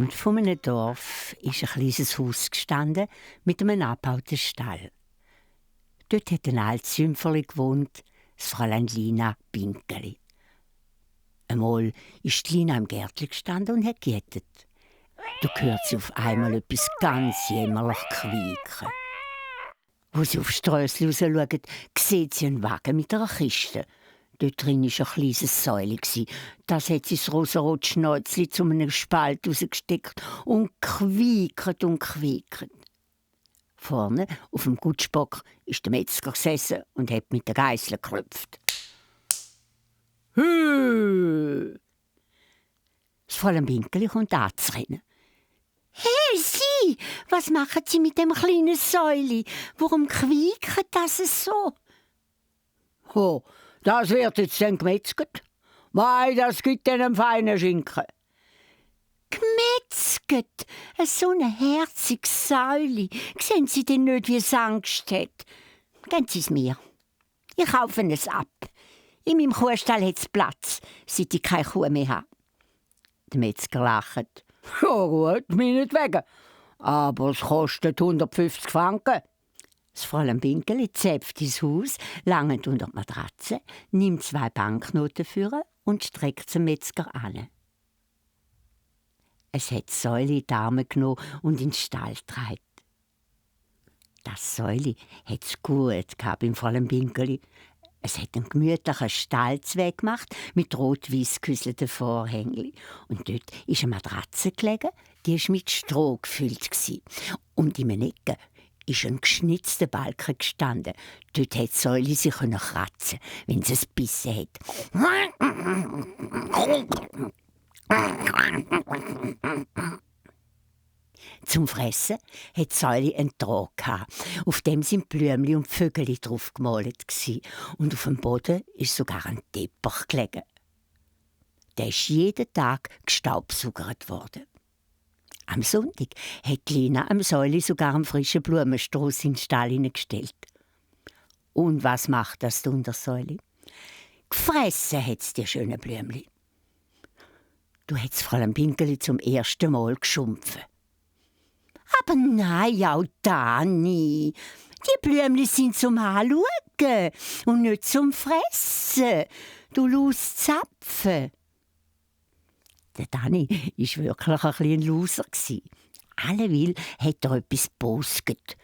Rand von einem Dorf ist ein kleines Haus gestanden mit einem abgebauten Stall. Dort hat ein altes Sümpferli gewohnt, das Fräulein Lina Binkeli. Einmal ist Lina im Gärtchen gestanden und hat gejätet. Da hört sie auf einmal etwas ganz jämmerlich quieken. Wo sie aufs Strössli raus schaut, sieht sie einen Wagen mit einer Kiste. Dort drin war ein kleines Säule. Das hat sie das rosarote Schnäuzli zu einem Spalt rausgesteckt und quiekt und quiekt. Vorne auf dem Gutschbock ist der Metzger gesessen und hat mit der Geißel geklopft. «Hö!» Das Fräulein Binkeli kommt anzurennen. «Hey, Sie! Was machen Sie mit dem kleinen Säuli? Warum quiekt das so?» «Oh, das wird jetzt dann gemetzget. Mei, das gibt einen feinen Schinken.» «Gemetzget? So ein herziges Säuli. Sehen Sie denn nicht, wie es Angst hat? Geben Sie es mir. Ich kaufe es ab. In meinem Kuhstall hat es Platz, seit ich keine Kuh mehr habe.» Der Metzger lacht. «Ja gut, meinetwegen. Aber es kostet 150 Franken.» Das Fräulein Binkeli zäpft ins Haus, langt unter die Matratze, nimmt 2 Banknoten für und streckt zum Metzger an. Es hat das Säuli in die Arme genommen und in den Stall getragen. Das Säuli hat es gut beim Fräulein Binkeli. Es hat einen gemütlichen Stallzweig gemacht mit rot-weiß gehäuselten Vorhängen. Und dort ist eine Matratze gelegen, die war mit Stroh gefüllt. Und in einer Ecke ist ein geschnitzter Balken gestanden. Dort hat Säuli sich kratzen, wenn es ein Bissen hat. Zum Fressen hat Säuli einen Trog. Auf dem sind Blümchen und Vögel drauf gemalt. Und auf dem Boden ist sogar ein Teppich gelegen. Der ist jeden Tag gestaubsaugert worden. Am Sonntag hat Lina am Säuli sogar einen frischen Blumenstrauß in den Stall hineingestellt. Und was macht das Dundersäuli? Gefressen hat es die schönen Blümchen. Du hättest Fräulein Binkeli zum ersten Mal geschumpfen. Aber nein, auch da nie. Die Blümchen sind zum Anschauen und nicht zum Fressen. Du lust Zapfen. Der Dani war wirklich ein Loser. Alleweil hat er etwas bosget.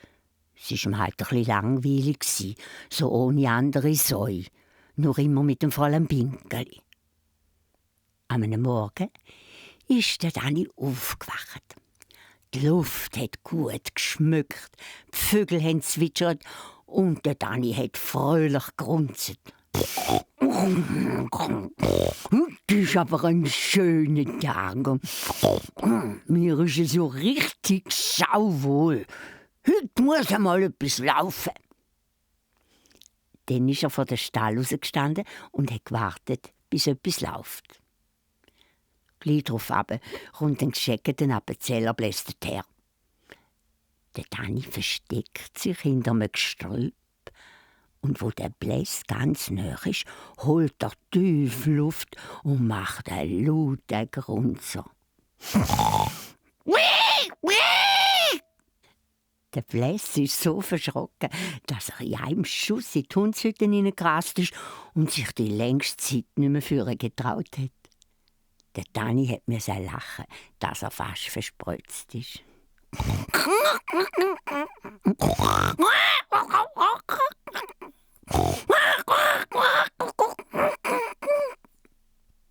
Es war ihm halt ein bisschen langweilig, so ohne andere Säue. Nur immer mit dem Fräulein Binkeli. Am Morgen ist der Dani aufgewacht. Die Luft hat gut geschmückt, die Vögel haben zwitschert und der Dani hat fröhlich grunzt. Das ist aber ein schöner Tag. Mir ist es so richtig sauwohl. Heute muss einmal etwas laufen. Dann ist er vor dem Stall rausgestanden und hat gewartet, bis etwas läuft. Gleich darauf kommt ein gescheckter Appenzeller blästert her. Der Dani versteckt sich hinter einem Gestrüpp. Und wo der Bläs ganz nahe ist, holt er tief Luft und macht einen lauten Grunzer. Der Bläs ist so verschrocken, dass er in einem Schuss in die Hundshütte hineingerast ist und sich die längste Zeit nicht mehr führen getraut hat. Der Dani musste lachen, dass er fast verspritzt ist.